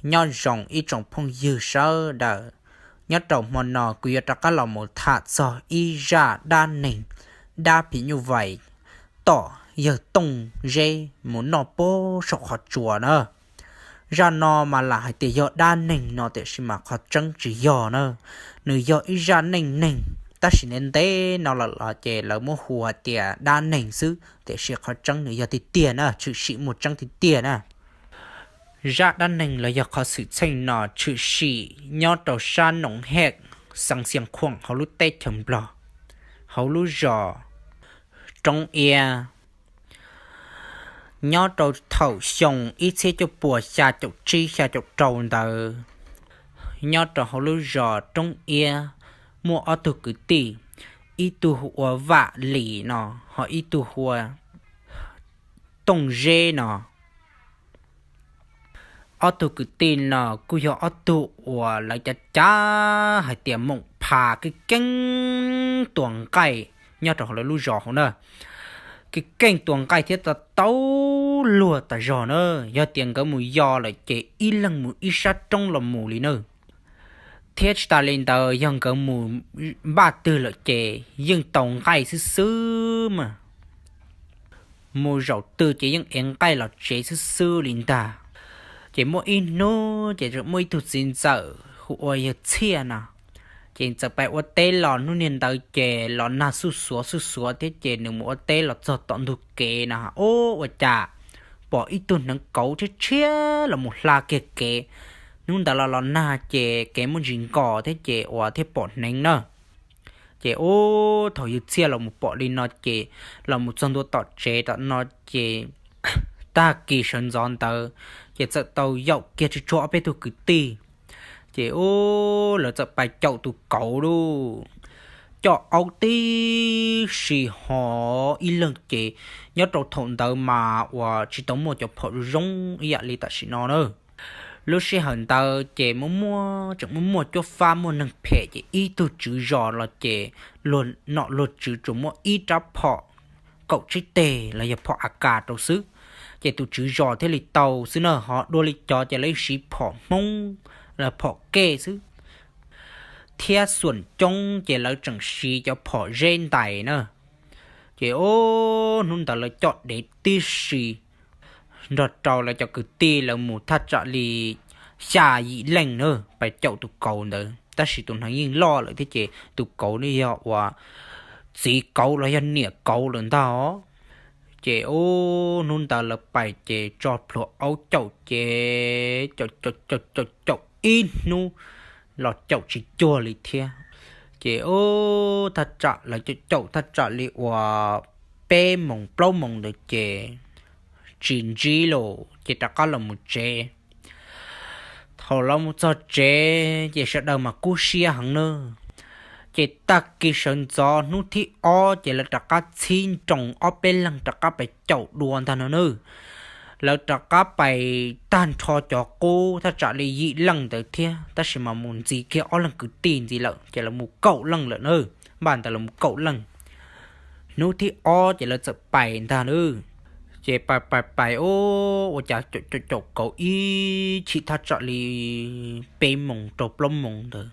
Nyob zoo ib tsoom phooj ywg sawv daws, nyob rau hmo no kuv yuav rov qab los mus tham txog ib zaj dab neeg, dab phim nyuj vais tom yawg Tooj Zeb mus noj pob saum qhov tsua na. Zaj no mas lam hais tias yog dab neeg no tiam sis mas qhov tseeb tsis yog na, nws yog ib zaj neej neeg, tab sis ntev ntev no lawm los ces lawv muab hu hais tias dab neeg xwb tiam sis qhov tseeb nws yog tiag tiag na, tshwm sim muaj tseeb tiag tiag na. Zaj dab neeg los yog qhov xwm txheej no tshwm sim nyob rau sab Noom Hej, xeev Xiav Khuam hauv lub teb chaws Nplog, hauv lub zos Roob Iab. Nyob rau thaum xyoo ib txhiab cuaj puas xya caum tsib xya caum rau ntawd, nyob rau hauv lub zos Roob Iab muaj ob tug kwv tij, ib tug hu ua Vam Lis no, ho ib tug hu ua Tooj Zeb no. Ob tug kwv tij no kuj yog ob tug uas lawv cav cav hais tias moom phas keej keej tua nqaij nyob rau hauv lawv lub zos hauv na. Keej keej tua nqaij thiab tau tau luag tas zog na. Yog tias nkawd mus yos lawm ces ib leeg mus ib sab roob los mus li na. Thiab tsis tas li ntawd yog nkawd mus npaj twg lawm ces yeej tau nqaij xwb xwb mas. Mus zaum twg ces yeej ev nqaij los tsev xwb xwb li ntag. Ces muaj ib hnub ces muaj ib tug txiv ntxawm hu ua yawg Txhiaj no, ces txawm pais ua teb los hnub niag ntawd ces los nag xuj xuav xuj xuav thiab ces nws mus ua teb los txog tom ntug kev no, ub, ua cas pom ib tug hneev kauv tshiab tshiab los mus hla kiag kev. Hnub ntawd los los nag ces kev muaj ntsis nkos thiab ces uas thiaj pom hneev na. Ces ub, thaum yawg Txhiaj los mus pom li no ces los mus txog ntua tom tsev tom no ces tag kis sawv ntxov ntawd ces txawm tau yaum kiag tsuag tsuag ob peb tug kwv tij. Ces ub, lawv txawm pais caum tus kauv lauj. Coj aub tib si ho ib leeg ces nyob rau thaum ntawd mas uas tsis tau muaj cov phom zoo ib yam li tam sim no na. Lub sij hawm ntawd ces muaj muaj tseem muaj muaj cuab fab muaj neeg phem ces ib tug tswv zos los ces luag nom luag tswv tsuas muaj ib rab phom kaum tsib teg los yog phom A K rau xwb. Ces tus tswv zos thiaj li tau xwb na, ho dua li cov ces lawv siv phom Hmoob los phom kej xwb. Thiab xuam coob ces lawv tseem siv cov phom zeb ntais na. Ces ub, hnub ntawd lawv coj dev tib si nrog rau lawv cov kwv tij lawv mus thaj tsam li xya yim leej na pais caum tus kauv ntawd, tab sis tus hneev yeej loj lawm thiab ces tus kauv ne yog uas txiv kauv los yog niam kauv lawm ntag. Ces ub, hnub ntawd lawv pais ces tso plhuav aub caum ces caum caum caum caum caum ib hnub los caum tsis cuag li thiab. Ces ub, thaj tsam lawv caum caum thaj tsam li uas peb moos plaub moos ntawd ces tsis ntsib los ces rov qab los mus tsev. Thaum los mus txog tsev ces sawv daws mas kub siab heev na. Ces tag kis sawv ntxov hnub thib ob ces lawv rov qab txhib nroos ob peb leeg rov qab pais caum dua ntag no na. Lawv rov qab pais tag nrho cov qub thaj tsam li yim leej ntawd thiab, tab sis mas mus ntxiv kiag ob leeg kwv tij ntxiv lawm ces lawv mus kaum leej lawm na. Npaj ntawd lawv mus kaum leej. Hnub thib ob ces lawv txawm pais ntag na. Ces pais pais pais ub, ua cas caum caum kauv ib chim thaj tsam li peb moos rau plaub moos ntawd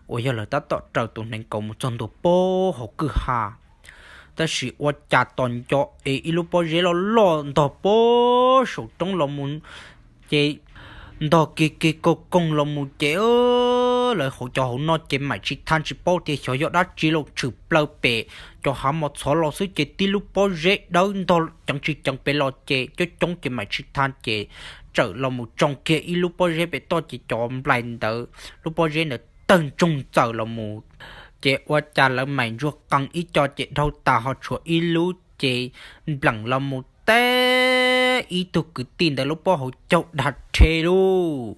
uas yog lawv tab tom raws tus hneev kauv mus txog ntua pem hauv kwj ha. Tab sis ua cas tos nco es ib lub pob zeb loj loj ntog pem saum roob los mus, ces ntog kig kig koog koog los mus ces lawv hauv cov hauv no ces mam tsis thab tsis paub tias xyov yog dab tsi los tshwm plaws pem cov hav mos txhov los xwb ces tib lub pob zeb dawb ntog ceev tsis ceev pem los ces coob coob ces mam tsis thab ces txawm los mus tsoo kiag ib lub pob zeb pem toj ces cov nplais ntawd lub pob zeb ntawd tawg ntsoog txawm los mus. Ces ua cas lawv mam ntsuag qee ib co ces dhau tas ho tshuav ib lub ces npleem los mus teb ib tug kwv tij ntawd lub pob hauv caug dag rhe lauj.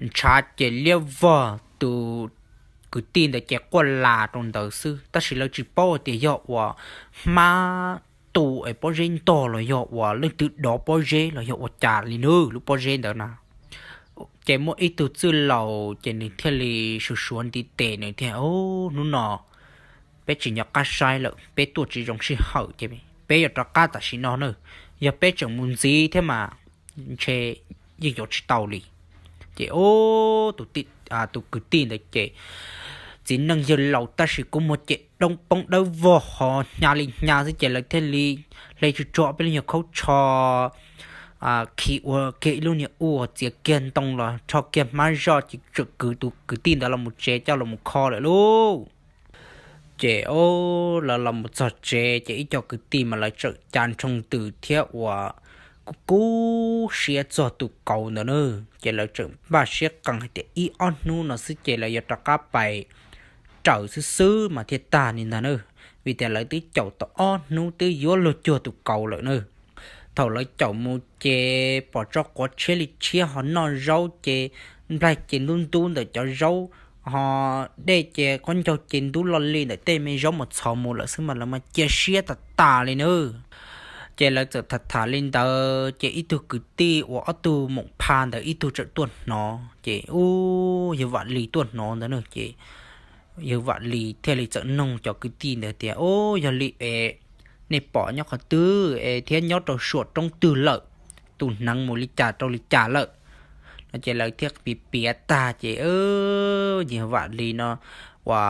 Ntshav ces liab vog, tus kwv tij ntawd ces quaj las rau ntawd xwb, tab sis lawv tsis paub tias yog uas hmab tu es pob zeb ntog los yog uas leej twg dov pob zeb los yog ua cas li na lub pob zeb ntawd na. Ces muaj ib tug txwj laus ces nws thiaj li suav suav ntiv tes nws thiaj, Hnub no peb tsis nco qab saib lawm, peb tuaj tsis zoo sij hawm ces peb yuav rov qab tam sim no na. Yog peb tseem mus ntxiv thiab mas ntshe yeej yuav tsis tau li. Ces ub, tus kwv tij ntawd ces txiv neej yawg laus tab sis kuj muaj cem doob poob dawb vog ho hnyav li hnyav xwb ces lawv thiaj li hle tsuag tsuag ob peb lub nyuag khaub tsho khi ua kiag ib lub niag ub txiav kiag ntoo los rho kiag hmab zoj ces txawm kwv tus kwv tij ntawd los mus tsev coj los mus kho lawm lauj. Ces ub, lawv los mus txog tsev ces ib co kwv tij mas lawv txawm cav nroo ntws thiab ua kub kub siab txog tus kauv ntawd na. Ces lawv txawm npaj siab qees hais tias ib ob hnub no xwb ces lawv yuav rov qab pais raws xwb xwb mas thiaj tag li ntag na, vim tias lawv twb caum tau ob hnub twb yuav luag cuag tus kauv lawm na. Thaum lawv caum mus ces pom tsob quav tshiab li tshiab ho noj zaub ces nplaig ces ntub ntub ntawm cov zaub, ho dej ces qaub ncaug ces ntub loj li ntawm tej me zaub mas txhos mus lawm xwb mas lawv mas cia siab tas tas li na. Ces lawv txawm tham tham li ntawd ces ib tug kwv tij uas ob tug moom pha ntawd ib tug txawm tuaj hnov ces ub, yawg Vam Lis tuaj hnov ntawd na ces yawg Vam Lis thiaj li txawm noog cov kwv tij ntawd tias, Ub, yog li es nej pom nyob qhov twg es thiab nyob rau suam roob twg lawm, tus hneev mus li cas rau li cas lawm? No ces lawv thiaj piav piav tag ces yawg Vam Lis no ua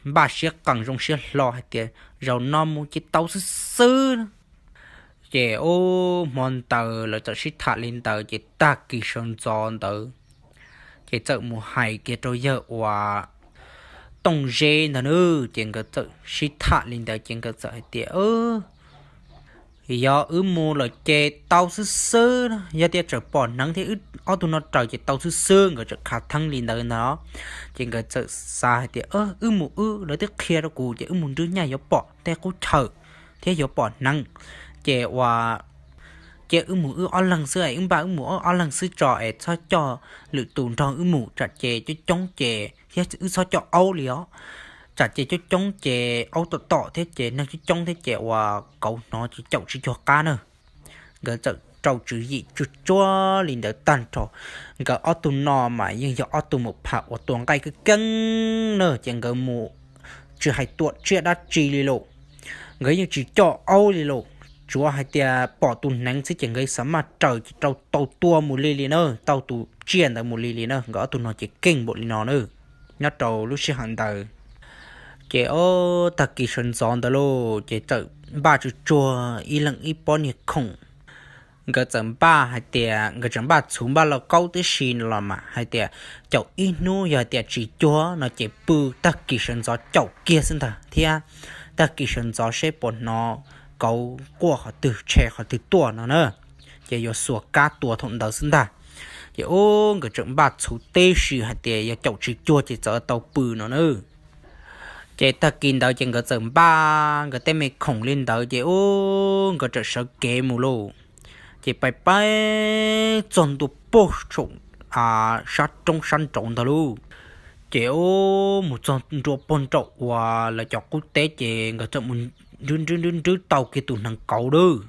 npaj siab qees zoo siab hlo hais tias zaum no mus ces tau xwb xwb. Ces ub, hmo ntawd lawv txawm sib tham li ntawd ces tag kis sawv ntxov ntawd ces txawm mus hais kiag rau yawg uas Tooj Zeb ntag na. Ces nkawd txawm sib tham li ntawd ces nkawd txawm hais tias, Yog wb mus lawm ces tau xwb xwb, yog tias tseem pom hneev thiab wb ob tug no raws ces tau xwb xwb. Nkawd txawm khav theeb li ntawd ntag. Ces nkawd txawm xav hais tias, Wb mus wb, lawv twb qhia rau kuv ces wb mus nrwb nyaj yuav pom tej qub chaw thiab yuav pom hneev. Ces ua, cia wb mus wb ob leeg xwb es wb npaj wb mus ob leeg xwb tso es txhob coj lwm tus nrog wb mus tsam ces coob coob ces thiab wb txhob coj aub li os. Tsam ces coob coob ces aub tom tom thiab ces neeg coob coob thiab ces ua kauv hnov ces caum tsis cuag qab na. Nkawd txawm rau tswv yim tsuj tsuag li ntawd tag nrho. Nkawd ob tug no mas yeej yog ob tug mus pham uas tua nqaij keeb keeb na ces nkawd mus tsis hais tua tsiaj dab tsi li lauj, nkawd yeej tsis coj aub li lauj. Tsuav hais tias pom tus hneev xwb ces nkawd xav maj raws ces rau tau tua mus li li na, tau tus tsiaj ntawd mus li li na. Nkawd ob tug no ces keej npaum li no na. Nyob rau lub sij hawm ntawd ces ob tag kis sawv ntxov ntawd lauj ces txawm npaj tsuj tsuag ib leeg ib pob niag khoom. Nkawd txawm npaj hais tias nkawd tseem npaj txhuv npaj lauj kaub tib si los mas hais tias caum ib hnub yog hais tias tsis cuag no ces pw tag kis sawv ntxov caum kiag xwb ntag thiab tag kis sawv ntxov seb puas hnov kauv quaj qhov twg tshe qhov twg tuaj no na, ces yuav xuas kab tua thaum ntawd xwb ntag. Ces ub, nkawd tseem npaj txhuv tib si hais tias yog caum tsis cuag ces txawm tau pw no na. Ces tag kis ntawd ces nkawd txawm npaj nkawd tej me khoom li ntawd ces ub, nkawd txawm sawv kev mus lauj. Ces pais pais txog ntua pog saum sab roob sab nraud ntag lauj. Ces ub, mus txog ntua pog nraum uas lawv cov qub teb ces nkawd txawm mus nrwb nrwb nrwb nrwb tau kiag tus hneev kauv lawm.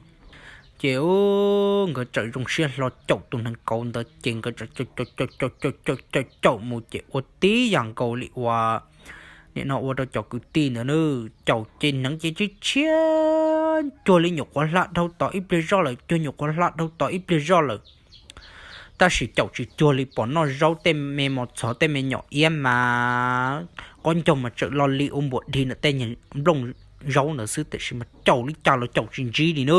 Ces ub, nkawd txawm zoo siab hlo caum tus hneev kauv ntawd ces nkawd txawm caum caum caum caum caum caum caum mus ces ua tib yam nkaus li uas nim no ua rau cov kwv tij ntawd na. Caum ces hneev ces tshiab tshiab cuag li nyuam qhuav hla dhau tod ib pliag zoj lawm, cuag nyuam qhuav hla dhau tod ib pliag zoj lawm. Tab sis caum tsis cuag li, pom noj zaub tej me mos txhov tej me nyom iab mas qaub ncaug mas tseem lo li ua npuas dhi ntawm tej nyuag nplooj zaub ntawd xwb, tiam sis mas caum li cas los caum tsis ntsib li na.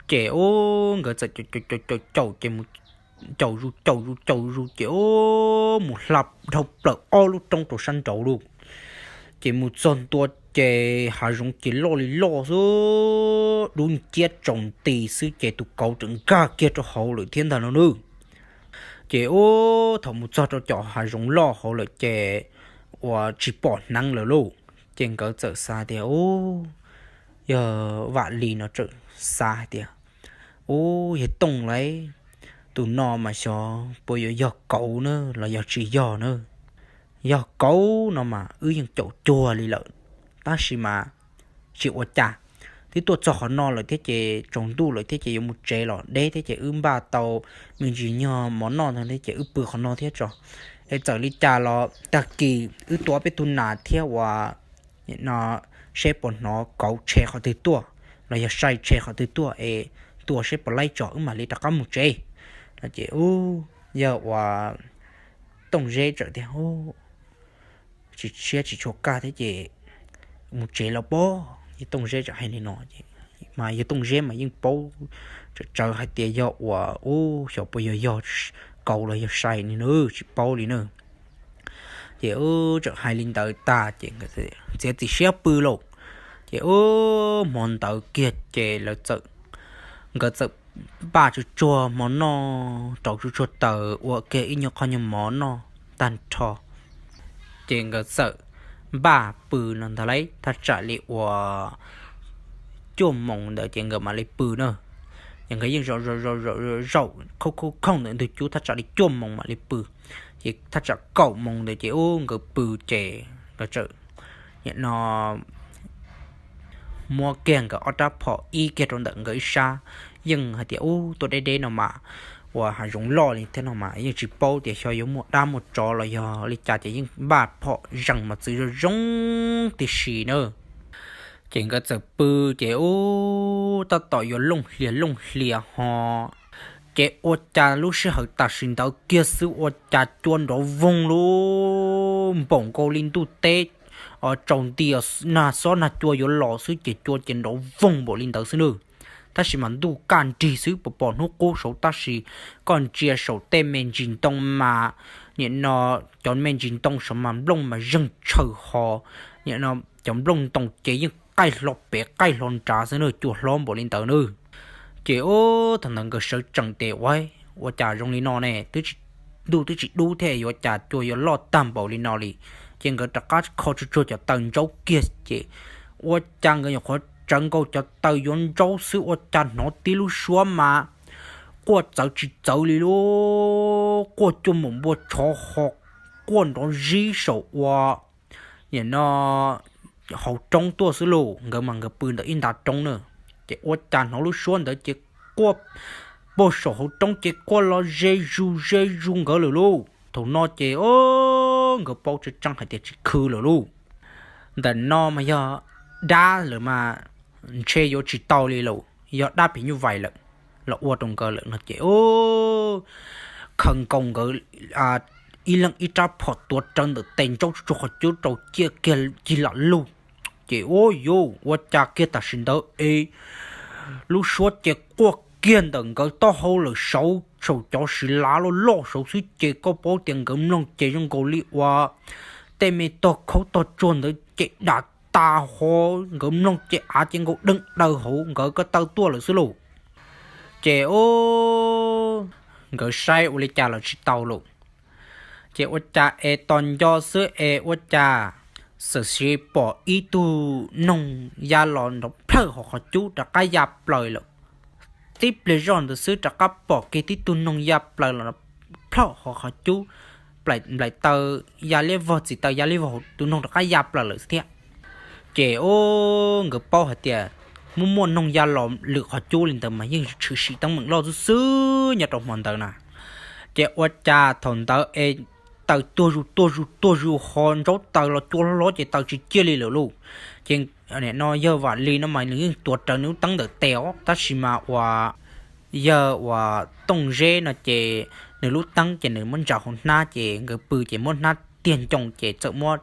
Ces ub, nkawd txawm caum caum caum caum ces mus caum zus caum zus caum zus ces ub, mus hla dhau plaws ob lub roob rau sab nraud lauj. Ces mus txog ntua ces hav zoov ces loj li loj xwb, dub nciab tsaus nti xwb ces tus kauv tseem nkag kiag rau hauv lawm thiab ntag no na. Ces ub, thaum mus txog rau cov hav zoov loj hauv lawm ces uas tsis pom hneev lawm lauj. Ces nkawd txawm xav tias, Ub, yog Vam Lis no txawm xav hais tias, Ub, yawg Tooj lauj, tus no mas xyov puas yuav yog kauv na los yog tsis yog na. Yog kauv no mas wb yeej caum cuag li lawm, tab sis mas tsis ua cas, twb tuaj txog qhov no lawm thiab ces tsaus ntuj lawm thiab ces yuav mus tsev los deb thiab ces wb npaj tau me ntsis nyuag mov noj ntag thiab ces wb pw qhov no thiab tso. Es txawm li cas los tag kis wb tua peb tug nas thiab uas no seb puas hnov kauv tshe qhov twg tuaj los yog sai tshe qhov twg tuaj es tua seb puas laib tso wb mam li rov qab mus tsev. No ces ub, Yawg uas Tooj Zeb txawm tias, tsis siab tsis tshua kaj thiab ces mus tsev los pob. Yawg Tooj Zeb txawm hais li no, mas yawg Tooj Zeb mas yeej paub tsawv tsawv hais tias yog uas ub xyov puas yog yog kaus los yog sai ni na, tsis paub li na. Ces ub txawm hais li ntawd tag ces nkawd txiav txim siab pw lauj. Ces ub hmo ntawd kiag ces lawv txawm, nkawd txawm npaj tsuag tsuag hmo noj, rauv tsuag tsuag taws ua kiag ib nyuag qho nyuag mov noj tag nrho. Ces nkawd txawm npaj pw no ntag lauj, thaj tsam li uas cuaj moos ntawd ces nkawd mam li pw na. Ces nkawd yeej zaum zaum zaum zaum zaum khooj khooj khooj ntawm ntug cub thaj tsam li cuaj moos mam li pw. Ces thaj tsam kaum moos ntawd ces ub nkawd pw ces nkawd txawm nim no muab kiag nkawd ob rab phom ib kiag rau ntawm nkawd ib sab. Yeej hais tias ub tuaj deb deb no mas uas hav zoov loj li thiab no mas yeej tsis paub tias xyov yuav muaj dab muaj tsov los yog li cas ces yeej npaj phom zees mos txwv zoo zoo tib si na. Ces nkawd txawm pw ces ub tab tom yuav looj hlias looj hlias ho, ces ua cas lub sij hawm tam sim ntawd kiag xwb ua cas cua nrov voog lub npaum nkaus li ntuj teb tsaus nti, nag xob nag cua yuav los xwb ces cua ces nrov voog npaum li ntawd xwb nawb. Tab sis mas ntuj kaj nrig xwb pom pom hnub qub saud tab sis koj ntsia saum tej me ntsis ntoo mas nim no cov me ntsis ntoo saud mas nplooj mas zeeg tshaws ho, nim no cov nplooj ntoo ces yeej qaij hlo pem qaij hlo nrad xwb na, cua hlob npaum li ntawd nawb. Ces ub thaum ntawd nkawd sawv tsees tes ua, ua cas zoo li no ne, twb tsis, ntuj twb tsis dub thiab yuav cas cua yuav loj tag npaum li no li. Ces nkawd rov qab kho tsuag tsuag cov taws ntsaub kiag ces ua cas nkawd nyuam qhuav tsawv nkaus cov taws yuav ntsaub xwb ua cas hnov tib lub suab mas quaj txawv tsis txawv li lub quaj cuaj npaum npua tshov ho quaj nrov zib saum ua nim no hauv roob tuaj xwb lauj. Nkawd mas nkawd pw ntawm ib ntav roob na, ces ua cas hnov lub suab ntawd ces quaj puag saum hauv roob ces quaj los ze zus ze zus nkawd lawm lauj. Thaum no ces o nkawd paub tseeb tseeb hais tias tsis khwv lawm lauj. Ntawm no mas yog dab lawm mas ntshe yuav tsis tau li lawm, yog dab phim nyuj vais lawm los ua rau nkawd lawm no ces khaws nkaus nkawd ib leeg ib rab phom tuav rawv ntawm tes ntsaub tsuag tsuag qhov cub rau ciaj kiag cig lam lug. Ces ua yuj ua cas kiag tam sim ntawd es lub suab ces quaj kiag ntawm nkawd taub hau lawm saud, saum cov siv lav loj loj saud xwb ces koj paub tias nkawd mloog ces zoo nkaus li uas tej me tog khaub tog tsuag ntawd ces dam tas ho, nkawd mloog ces av ces nkaus deeg daws hauv nkawd ko taw tuaj lawm xwb lauj. Ces o nkawd saib ua li cas los tsis tau lauj. Ces ua cas es tos nco xwb es ua cas xam siv pom ib tug noog ya los nrov plhawj hauv qhov cub rov qab ya plaws lawm. Tib pliag zoj ntawd xwb rov qab pom kiag tib tug noog ya plaws los plhawj hauv qhov cub, nplaim taw ya liab vog txiv taw ya liab vog hauv tus noog rov qab ya plaws lawm xwb thiab. Ces o nkawd paub hais tias muaj muaj noog ya los lwm qhov cub li ntawd mas yeej tshwm sim teeb meem loj xwb xwb nyob rau hmo ntawd na. Ces ua cas thaum ntawd es taws tuag zus tuag zus tuag zus ho ntsaub taws los cua hlob ces taws tsis ciaj li lawm lauj. Ces no yawg Vam Lis no mas nws yeej tuav rawv nws lub teeb ntawm tes os, tab sis mas uas yawg uas Tooj Zeb no ces nws lub teeb ces nws muab ntsaws hauv hnab ces nkawd pw ces muab hnab tiag ncoo ces txawm muab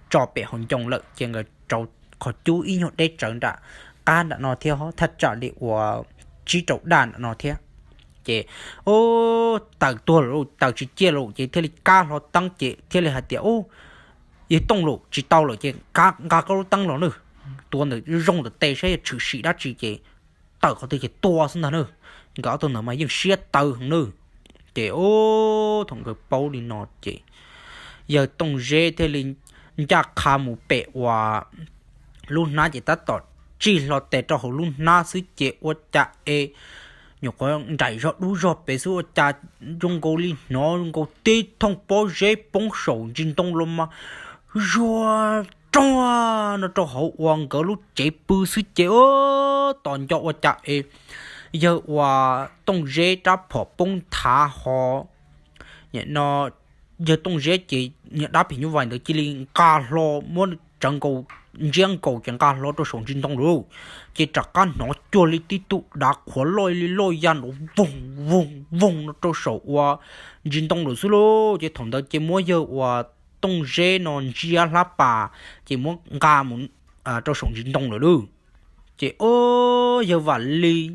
tso pem hauv ncoo lawm ces nkawd rauv qhov cub ib nyuag deb tsawv nram qab nram no thiab, thaj tsam li uas tsib rau daj nram no thiab. Ces o taws tuag lawm lauj, taws tsis ciaj lawm ces thiaj li kab hlo teeb ces thiaj li hais tias, Yawg Tooj Zeb, tsis tau lawm ces nqa koj lub teeb los nawb, tuav ntawm zoo ntawm tes saib yog tshwm sim dab tsi ces tawm qhov twg ces tua xwb ntag nawb. Nkawd ob tug ntawd mas yeej siab tawv heev nawb. Ces o thaum nkawd paub li no ces yawg Tooj Zeb thiaj li ncaj qha mus pem uas lub hnab ces tab tom tsij hlo tes rau hauv lub hnab xwb ces ua cas es nyuam qhuav nraim zog dub zog pem xwb ua cas zoo nkaus li hnov zoo nkaus tib thooj pob zeb poob saum ntsis ntoo los mas zuag rog no rau hauv uas nkawd lub tsev pw xwb ces o tos nco ua cas es yawg uas Tooj Zeb rab phom poob nthav ho. Nim no yawg Tooj Zeb ces niag dab phim nyuj vais ntawd cia li nqa hlo muab tsawv nkaus ntsiab nkaus ces nqa hlo rau saum ntsis ntoo lawm. Ces rov qab hnov cuag li tib tug dav qhuav loj li loj ya nrov voog voog voog no rau saum uas ntsis ntoo lawm xwb lauj. Ces thaum ntawd ces muab yawg uas Tooj Zeb no ntsiab hlab pas, ces muab nqa mus rau saum ntsis ntoo lawm lauj. Ces o, yawg Vam Lis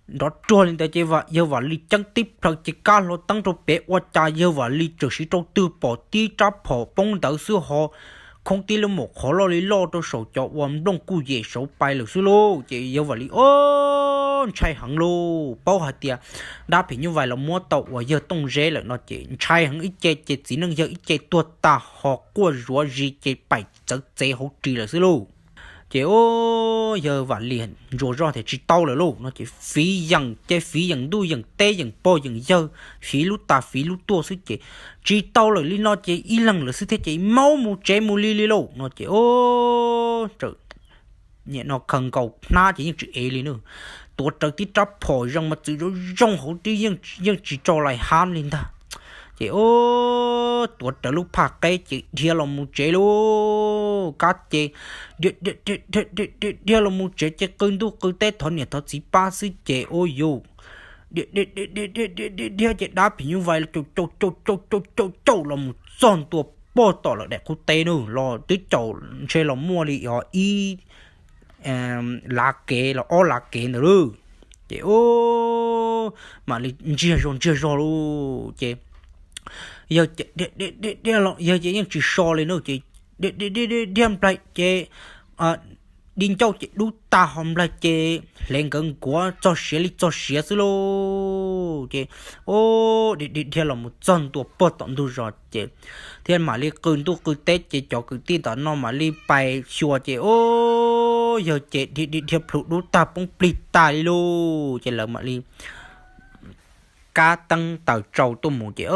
nrov ruag li ntawd ces yawg Vam Lis ceeb tib plhaw ces kab hlo teeb rau pem ua cas yawg Vam Lis txawm siv rau twg pom tib rab phom poob ntawd xwb ho khoob tib lub maum qhov loj li loj rau saum cov uas nplooj kuj yem saud pais lawm xwb lauj. Ces yawg Vam Lis o, ntshai heev lauj, paub hais tias dab phim nyuj vais los muab tau uas yawg Tooj Zeb lawm no ces ntshai heev ib ce ces txiv neej yawg ib ce tuag tag ho quaj zuav zis ces paim txawv txev hauv ris lawm xwb lauj. Ces o, yawg Vam Lis ntsuas zoj tias tsis tau lawm lauj no ces fiv yeem ces fiv yeem ntuj yeem teb yeem pog yeem yawg, fiv lub tas fiv lub tuaj xwb ces tsis tau lawm li no ces ib leeg lawm xwb thiab ces maub mus tsev mus li li lauj no ces o, nim no khaws nkaus hnab ces yeej tsis ev li na. Tuav rawv tib rab phom zoo mas txwv zoo zoo hauv tib yeej tsis tso lais hab li ntag. Ces o, tuav rawv lub phaj qeb ces dhia los mus tsev lauj. Kab ces dhia los mus tsev ces qw ntuj qw teb thov niam thov txiv pab xwb ces ua yus dhia ces dab phim nyuj vais caum caum caum caum caum caum caum los mus txog ntua pog tom lawm daim qub teb na los twb caum ntshe los muaj li o ib lav kev los ob lav kev ntawd lauj. Ces o, mam li ntsiag zog ntsiag zog lauj ces yawg ces dhia dhia dhia los yawg ces yeej tsis so li na ces dhia dhia dhia dhia dhia nplaig ces di ncauj ces dub tag ho nplaig ces hle nkawd nkuav txog siav li txog siav xwb lauj. Ces o, dhia dhia dhia los mus txog ntua pog tom ntug zos ces thiaj mam li qw ntuj qw teb ces cov kwv tij tom no mam li pais xyuas ces o, yawg ces dhia dhia dhia plhu dub tag poob plig tag li lauj. Ces lawv mam li kab teeb taws tsau tuaj mus ces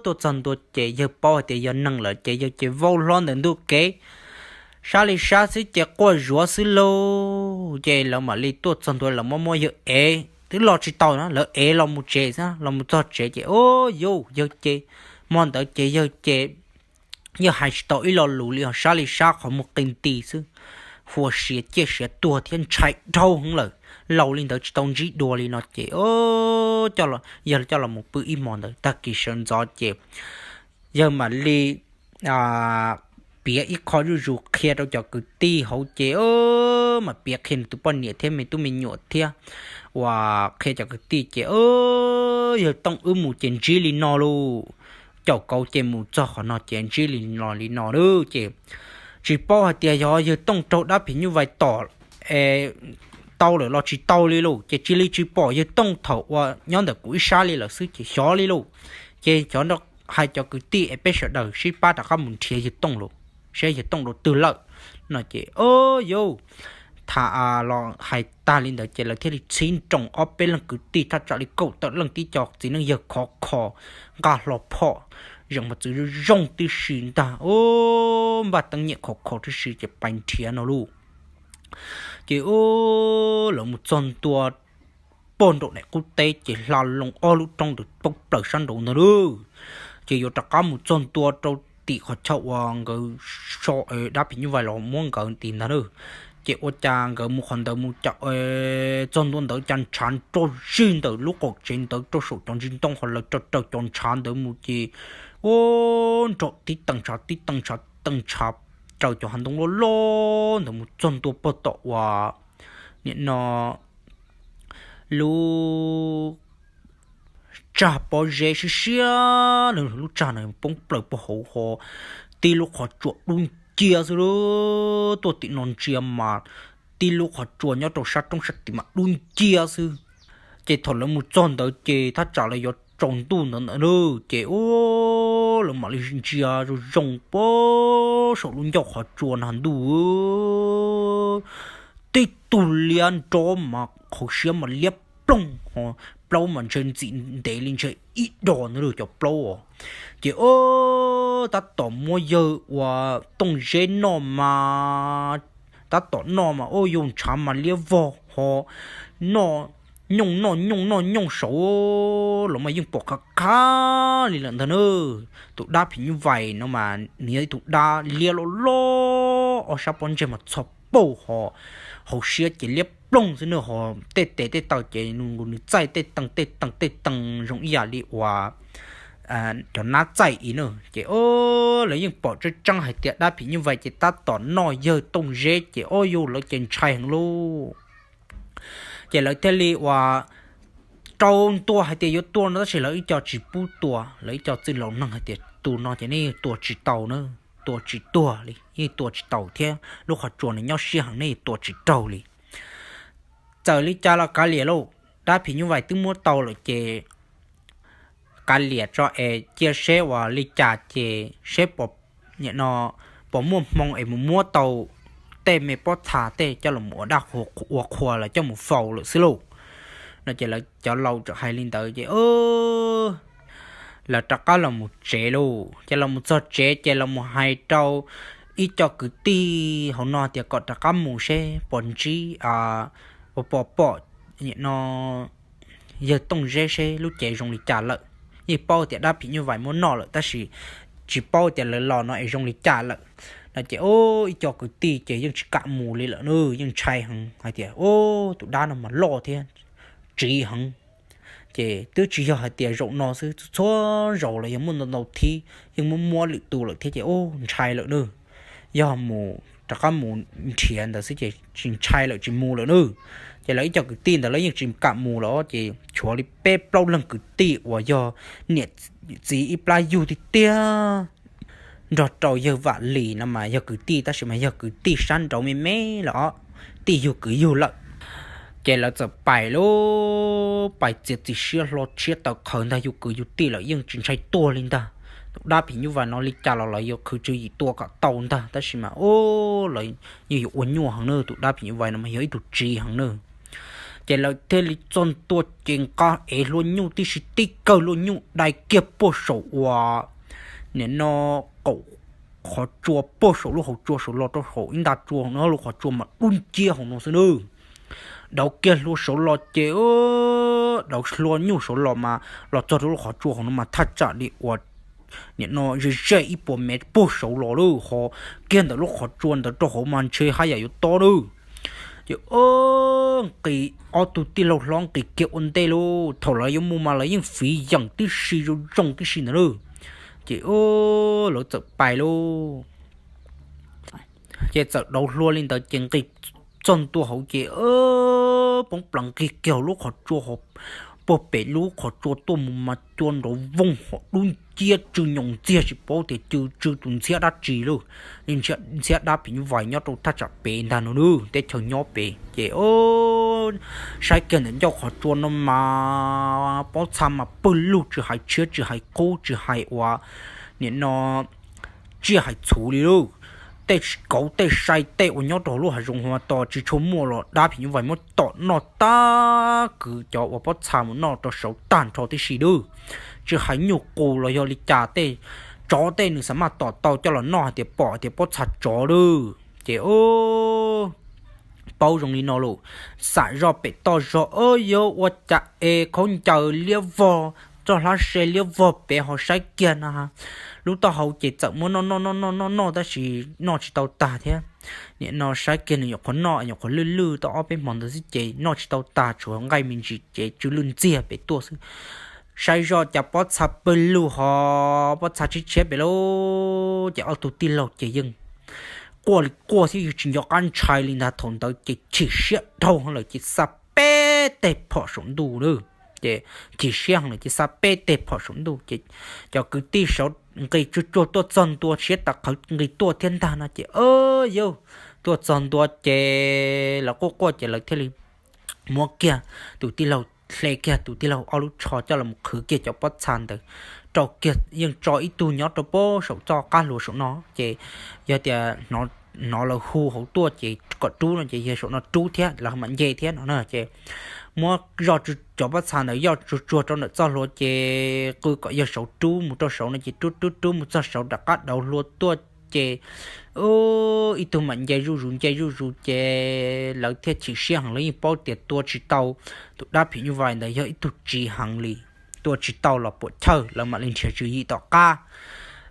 tuaj txog ntua ces yawg paub hais tias yog neeg lawm ces yawg ces vau hlo ntawm ntug kev sab li sab xwb ces quaj zuav xwb lauj. Ces lawv mam li tuaj txog ntua lawv muab muab yawg ev twb los tsis tau na, lawv ev los mus tsev xwb, los mus txog tsev ces o, yus yawg ces hmo ntawd ces yawg ces yawg hais tsis tau ib lo lus li ho sab li sab qhov muag qi nti xwb, huas siav ciaj siav tuag thiab ntshai dhau heev lawm. Laus li ntawd tsis tau ntsib dua li no ces yawg coj los mus pw ib hmo ntawd tag kis sawv ntxov ces yawg mam li piav ib qho zuj zus qhia rau cov kwv tij hauv ces mam piav qhia nws tus poj niam thiab me tub me nyuam thiab uas qhia cov kwv tij ces yawg Tooj wb mus ces ntsib li no lauj. Caum kauv ces mus txog qhov no ces ntsib li no li no lauj. Ces tsis paub hais tias yog yawg Tooj raug dab phim nyuj vais tom tau lawm los tsis tau li lauj. Ces cia li tsis pom yawg Tooj thaum uas nyob ntawm kuv ib sab li lawm xwb ces xyov li lauj. Ces xyov hais cov kwv tij es peb sawv daws sib pab rov qab mus nrhiav yawg Tooj lauj, saib yawg Tooj rau twg lawm no ces o, yus tham los hais tag li ntawd ces lawv thiaj li txhib nroos ob peb leeg kwv tij thaj tsam li kaum tawm leej tib co txiv neej yawg khov kho nqa hlo phom zeem mos txwv zoo tib si ntag, npaj teeb nyem khov kho tib si ces pais nrhiav no lauj. Ces lawv mus txog ntua pog nraum daim qub teb ces hla loo ob lub roob ntawd poob plaws sab nraud ntag lauj. Ces yuav rov qab mus txog ntua rau tim qhov chaw uas nkawd so dab phim nyuj vais los muab nkawd tim ntag lauj. Ces ua cas nkawd mus qhov ntawd mus cas txog ntua ntawd cas ntshav nrov zig ntawm lub qaum tsev ntawd rau saum cov ntsis ntoo ho lawv raws raws cov ntshav ntawd mus ces ua nrov tib tee ntshav tib tee ntshav tee ntshav raws cov hav ntoo loj loj ntawd mus txog ntua pog tom uas nim no lub tsag pob zeb siab siab, lub tsag na poob plaws pog hauv ho tib lub qhov tsua dub nciab xwb lauj. Tuaj tim no ntsia mas tib lub qhov tsua nyob rau sab roob sab tim mas dub nciab xwb. Ces thaum lawv mus txog ntawd ces thaj tsam lawv yuav tsaus ntuj ntawd ntawd lauj, ces lawv mam li ntsia zoo zoo pog saum lub ncauj qhov tsua na ntuj, tib tug liab nrob mas qhov siab mas liab ploog ho plaub mas ntshe ntxim ntev li ntshe ib dos ntawd lauj cov plaub os. Ces tab tom muab yawg uas Tooj Zeb noj mas, tab tom noj mas ua yus ntshav mas liab vog ho noj nyooj noj nyooj noj nyooj saud los mas yeej pom qab qab li lawm ntag na. Tus dab phim nyuj vais no mas nws yog ib tug dab liab loj loj ob sab pob ntseg mas txhos pauj ho, hauv siab ces liab ploog xwb na ho, tej tes tej taw ces nws txaij tej tees tej tees tej tees zoo ib yam li uas cov nab txaij ib na. Ces o, lawv yeej pom tseeb tseeb hais tias dab phim nyuj vais ces tab tom noj yawg Tooj Zeb ces o yus lawv ces ntshai heev lauj. Ces lawv thiaj li uas rau ntua hais tias yuav tua no tab sis lawv ib co tsis pub tua, lawv ib co txwj laus neeg hais tias tus no ces nej tua tsis tau na, tua tsis tuag li, yeej tua tsis tau thiab lub qhov tsua nws nyob siab heev nej tua tsis raug li. Txawm li cas los kav liam lauj, dab phim nyuj vais twb muab tau lawm ces kav liam tso es cia seb uas li cas ces seb puas muaj hmoo es mus muab tau tej me pob txha tej coj los ua dab ua qhua los coj mus faus lawm xwb lauj. No ces lawv cov laus txawm hais li ntawd ces lawv rov qab los mus tsev lauj. Ces los mus txog tsev ces los mus hais rau ib co kwv tij hauv no tias kom rov qab mus seb puas ntsib, puas pom pom no yawg Tooj Zeb seb lub cev zoo li cas lawm. Yeej paub tias dab phim nyuj vais muab noj lawm tab sis tsis paub tias lawv los no es zoo li cas lawm. No ces ib co kwv tij ces yeej tsis kam mus li lawm na, yeej ntshai heev hais tias tus dab no mas loj thiab tsiv heev. Ces twb tsis yog hais tias zaum no xwb, txhua zaus los yog muaj ntau ntau thib yeej muab muab lwm tus lawm thiab ces ntshai lawm na. Yog mus rov qab mus nrhiav ntawd xwb ces tsis ntshai lawm tsis mus lawm na. Ces lawv ib co kwv tij ntawd lawv yeej tsis kam mus lawm ces tshuav li peb plaub leeg kwv tij uas yog niam txiv ib plab yug tiag tiag nrog rau yawg Vam Lis no mas yog kwv tij tab sis mas yog kwv tij sab nraud me me lawm os, tij yug kwv yug lawm. Ces lawv txawm pais lauj, pais txiav txim siab hlo siab tawv qhawv ntag, yug kwv yug tij lawm yeej tsis ntshai tuag li ntag. Tus dab phim nyuj vais no li cas los lawv yuav khwv tswv yim tua kom tau ntag tab sis mas lawv yeej yuav ua nyuaj heev na, tus dab phim nyuj vais no mas yog ib tug tsiv heev na. Ces lawv thiaj li txog ntua ces nqa ev hlua nyuj tib si tib kawg hlua nyuj dai kiag puag saum uas nim no qaum qhov tsua puag saum lub hauv tsua saud los rau saum ib nta tsua no lub qhov tsua mas dub nciab hauv no xwb nawb. Dauv kiag hlua saud los ces, dauv hlua nyuj saud los mas los txog rau lub qhov tsua hauv no mas thaj tsam li uas nim no ze zej ib puas mev puag saud los lawm ho, kiag ntawm lub qhov tsua ntawd rau hauv mas ntshe haj yam yuav tob lawm. Ces nqis ob tug tij laug hlob nqis kiag ua ntej lauj, thaum lawv yuav mus mas lawv yeej fiv yeem tib si zoo zoo tib si ntawd lauj. Ces lawv txawm pais lauj. Ces txawm dauv hlua li ntawd ces nqis txog ntua hauv ces poob plaws nqis kiag hauv lub qhov tsua, puag pem lub qhov tsua tuaj mus mas cua nrov voog ho dub nciab tsw nyoos ntxiag tsis paub tias cw tsw tus ntxhiab dab tsi lauj. Ntxhiab dab phim nyuj vais nyob rau thaj tsam pem ntag no nawb, teb chaws nyob pem ces saib kiag ntawm ncauj qhov tsua no mas pob txha mas pawg lug tsis hais tshiab tsis hais qub tsis hais uas nim no tsiaj hais txhuv li lauj. Tej kauv tej sai tej uas nyob rau hauv lub hav zoov hauv tos tsis tshua muaj los dab phim nyuj vais muab tom noj tag kwv cov uas pob txha mus noj rau saud tag nrho tib si lauj. Tsis hais nyuj qus los yog li cas tej tsov tej nws xav maj tom tau coj los noj hais tias pom hais tias pob txha tsov lauj. Ces paub zoo li no lauj, xam zoj pem toj zog yuav ua cas es khaub ncaws liab vog, roj hlab se liab vog pem ho saib kiag na. Lub taub hau ces txawm muab noj noj noj noj noj noj tab sis noj tsis tau tag thiab. Nim no saib kiag nws nyuam qhuav noj nyuam qhuav lwj lwj tau ob peb hmo ntawd xwb ces noj tsis tau tag, tshuav nqaij me ntsis ces tsw lwj ntxiag pem tuaj xwb. Saib zoj cas pob txha pawg lug ho pob txha tshiab tshiab pem lauj. Ces ob tug tij laug ces yeej quaj li quaj xwb yeej tsis nco qab ntshai li ntag. Thaum ntawd ces chim siab dhau heev lawm ces xa peb teg phom saum ntuj lauj. Ces chim siab heev lawm ces xa peb teg phom saum ntuj ces cov kwv tij saud nqis tsuag tsuag tuaj txog ntua, siab tawv qhawv nqis tuaj thiab ntag no ces yawg tuaj txog ntua ces lawv quaj quaj ces lawv thiaj li muab kiag tus tij laug, hle kiag tus tij laug ob lub tsho coj los qhwv kiag cov pob txha ntawd rau kiag, yeej tso ib tug nyob rau puag saum txoj qab hlua saum no ces yog tias hnov lawv hu hauv tuaj ces kom rub no ces yog saum no rub thiab lawv mam nce thiab no na. Ces muab zoj cov pob txha ntawd yoj tsuag tsuag rau ntawm txoj hlua ces qw kom yawg saud rub mus rau saud no ces rub rub rub mus txog saud rov qab dauv hlua tuaj ces ib tug mam nce zuj zus nce zuj zus ces lawv thiaj chim siab heev, lawv yeej paub tias tua tsis tau tus dab phim nyuj vais ntawd yog ib tug tsiv heev li, tua tsis tau los puam chawj, lawv mam li nrhiav tswv yim tom qab.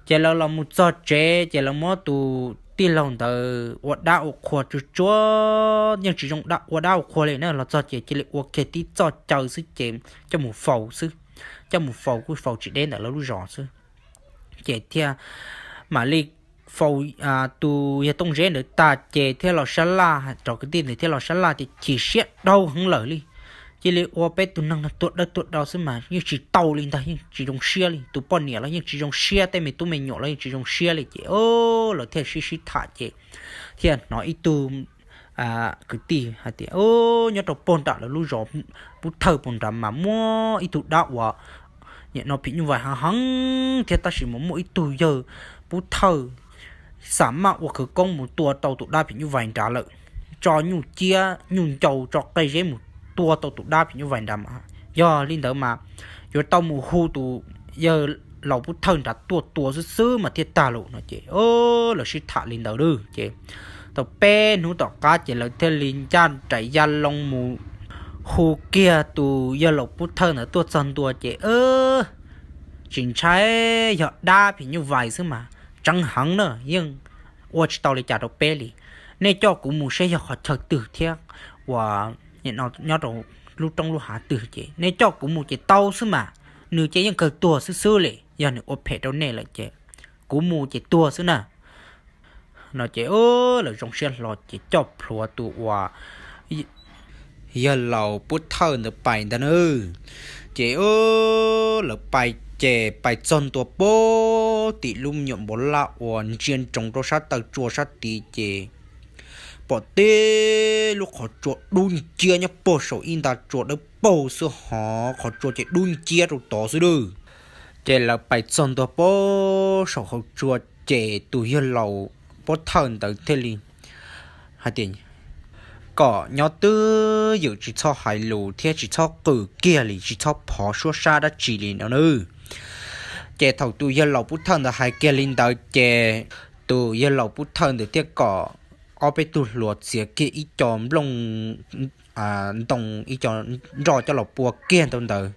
Ces lawv los mus txog tsev ces lawv muab tus tij laug ntawd ua dab ua qhua tsuag tsuag, yeej tsis zoo ua dab ua qhua li na, los txog ces cia li ua kiag tib txoj caw xwb ces coj mus faus xwb, coj mus faus kuj faus tsis deb ntawm lawv lub zos xwb. Ces thiaj mam li faus tus yawg Tooj Zeb ntawd tag ces thiaj los sab laj, cov kwv tij ntawd thiaj los sab laj tias chim siab dhau heev lawm li, cia li ua peb tus neeg no tuag dawb tuag do xwb mas yeej tsis tau li ntag, yeej tsis zoo siab li, tus poj niam los yeej tsis zoo siab, tej me tub me nyuam los yeej tsis zoo siab li ces lawv thiaj sib sib tham ces thiaj hnov ib tug kwv tij hais tias nyob rau pog nram lawv lub zos Pub Thawj puag nrad mas muaj ib tug dab uas nim no phim nyuj vais heev heev thiab, tab sis mas muaj ib tug yawg Pub Thawj xam maj ua khawv koob mus tua tau tus dab phim nyuj vais nrad lawm, tso nyuj ciab nyuj ncau tso qe zeb mus tua tau tus dab phim nyuj vais nrad mas yog li ntawd mas yuav tau mus hu tus yawg laus Pub Thawj nrad tuaj tua xwb xwb mas thiaj tag lawm no ces lawv sib tham li ntawd lawm ces tau peb hnub tom qab ces lawv thiaj li ncaj nraim ya loo mus hu kiag tus yawg laus Pub Thawj ntawd tuaj txog ntua ces tsis ntshai, yog dab phim nyuj vais xwb mas tseeb heev na, yeej ua tsis tau li cas rau peb li. Nej coj kuv mus saib yog qhov chaw twg thiab uas nyob rau lub roob lub hav twg ces nej coj kuv mus ces tau xwb mas, nws ces yeej kawg tuag xwb xwb li, yog nws ua phem rau nej lawm ces kuv mus ces tuag xwb na no ces lawv zoo siab hlo ces coj plhuav tus uas yawg laus Pub Thawj ntawd pais ntag na. Ces lawv pais ces pais txog ntua pem tim lub nyuam npau laj uas ntsia ntsoov rau sab taw tsua sab tid ces pom tib lub qhov tsua dub nciab nyob pem saum ib nta tsua dawb paug xwb hos qhov tsua ces dub nciab rau tod xwb lawm. Ces lawv pais txog ntua pem saum hauv tsua ces tus yawg laus Pub Thawj ntawd thiaj li hais tias kom nyob twj ywm tsis txhob hais lus thiab tsis txhob qw kiag li, tsis txhob phov suab sab dab tsi li no na. Ces thaum tus yawg laus Pub Thawj ntawd hais kiag li ntawd ces tus yawg laus Pub Thawj ntawd thiaj kom ob peb tug hluas txiav kiag ib co nplooj ntoo ib co nroj coj los pua kiag ntawd ntawd.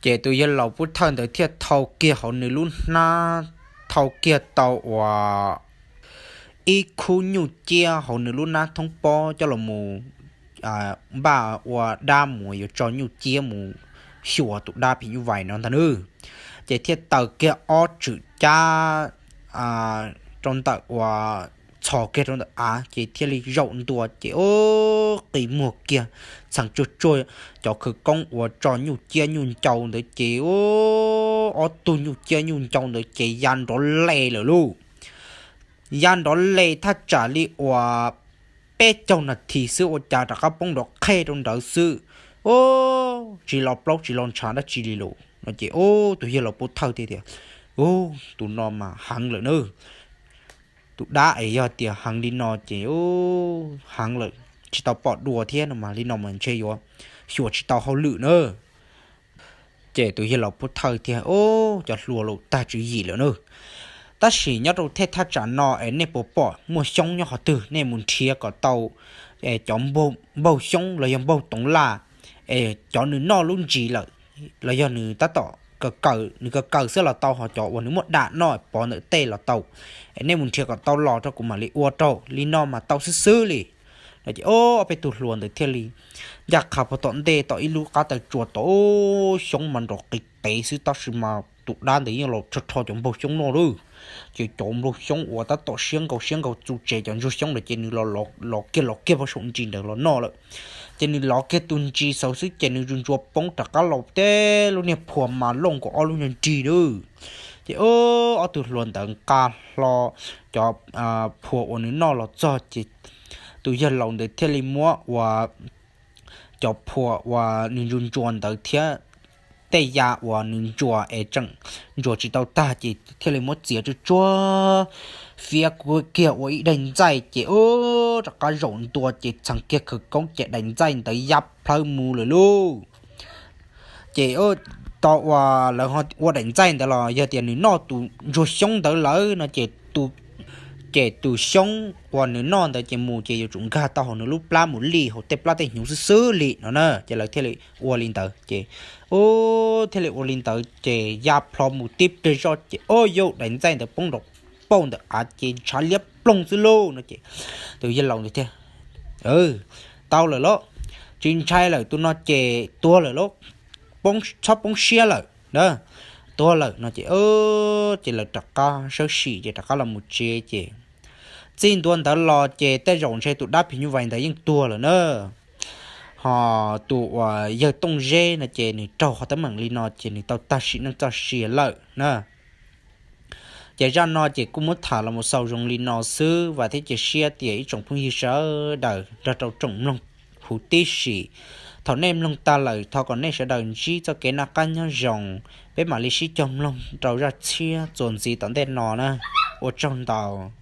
Ces tus yawg laus Pub Thawj ntawd thiaj thau kiag hauv nws lub hnab, thau kiag tau uas ib khub nyuj ciab hauv nws lub hnab thoob pob coj los mus npaj ua dab mus yuav tso nyuj ciab mus xyuas tus dab phim nyuj vais no ntag nawb. Ces thiaj taws kiag ob tswm cab rau ntawm uas txhos kiag rau ntawm av ces thiaj li zaum ntua ces ua qi muag kiag txheem tsuag tsuag cov khawv koob uas tso nyuj ciab nyuj ncau ntawd ces ua ob tug nyuj ciab nyuj ncau ntawd ces ya nrov le lawm lauj. Ya nrov le thaj tsam li uas peb caug nas this xwb ua cas rov qab poob nrov qhej rau nrad xwb. Ua tsis los plaub tsis los ntshav dab tsi li lawm no ces ua tus yawg laus Pub Thawj thiaj tias, Ua tus no mas heev lawm na. Tus dab es yog tias heev li no ces heev lawm tsis tau pom dua thiab no mas li no mas ntshe yuav xyuas tsis tau hauj lwm na. Ces tus yawg laus Pub Thawj thiaj, Ua cov hluas laus tag tswv yim lawm na. Tab sis nyob rau tej thaj tsam no es nej puas pom muaj xyoob nyob qhov twg nej mus nrhiav kom tau cov npaug xyoob los yog npaug toov laj es cov nws noj lub ntsis lawm los yog nws tab tom kaw kaw, nws kaw kaw xwb los tau, ho cov uas nws muaj dam noj pov ntawm tej los tau. Es nej mus nrhiav kom tau los rau kuv mam li ua rau, li no mas tau xwb xwb li. Ces ob peb tug hluas ntawd thiaj li ncaj qha puag tom ntej tom ib lub qab taw tsua tod, xyoob mas nrov qis qev xwb tab sis mas tus dab ntawd yeej los rho rho cov npaug xyoob noj lawm. Ces cov npaug xyoob uas tab tom siab nkaus siab nkaus txu tsev cov ntsuag xyoob ntawd ces nws los kiag los kiag puag saum ntsis ntawd los noj lawm. Ces nws lov kiag tus ntsis xauv xwb ces nws ntsuag ntsuag poob rov qab los tej lub niag phua mas looj nkaus ob lub nyuag nrig lawm. Ces ob tug hluas ntawd nqa hlo cov phua uas nws noj los txog ces tus yawg laus ntawd thiaj li muab ua cov phua uas nws ntsuag ntsuag ntawd thiab tej ya uas nws ntsuag es tseem ntsuag tsis tau tag ces thiaj li muab txiav tsuag tsuag fiab kiag ua ib daim ntxaij ces rov qab zaum ntua ces txheem kiag khawv koob ces daim ntxaij ntawd ya plhawv mus lawm lauj. Ces tau uas lawv ua daim ntxaij ntawd los yog tias nws noj tus ntsuag xyoob ntawd lawm no ces tus xyoob uas nws noj ntawd ces mus ces yuav tsum nkag tau hauv nws lub plab mus lij hauv tej plab tej hnyuv xwb xwb li no na. Ces lawv thiaj li ua li ntawd ces thiaj li ua li ntawd ces ya plho mus tib pliag zoj ces o yauj daim ntxaij ntawd poob nrov pauj ntawm av ces ntshav liab ploog xwb lauj no ces tus yawg laus ntawd thiaj, tau lawm lauj, tsis ntshai lawm, tus no ces tuag lawm lauj, txhob poob siab lawm na, tuag lawm no ces, ces lawv rov qab sawb sim ces rov qab los mus tsev ces txij ntua ntawd los ces tej zaum ntshe tus dab phim nyuj vais ntawd yeej tuag lawm na. Ho tus uas yawg Tooj Zeb no ces nws raug qhov teeb meem li no ces nws tau tag sim neej txoj sia lawm na. Ces zaj no ces kuj muab tham los mus xaus zoo li no xwb, vam thiab cia siab tias ib tsoom phooj ywg sawv daws nrog rau tsoom mloog huv tib si. Thaum nej mloog tag lawm thov kom nej sawv daws ntsib txoj kev noj qab nyob zoo, peb mam li sib cog mloog rau zaj tshiab txuas ntxiv tom ntej no na. Ua tsaug ntau.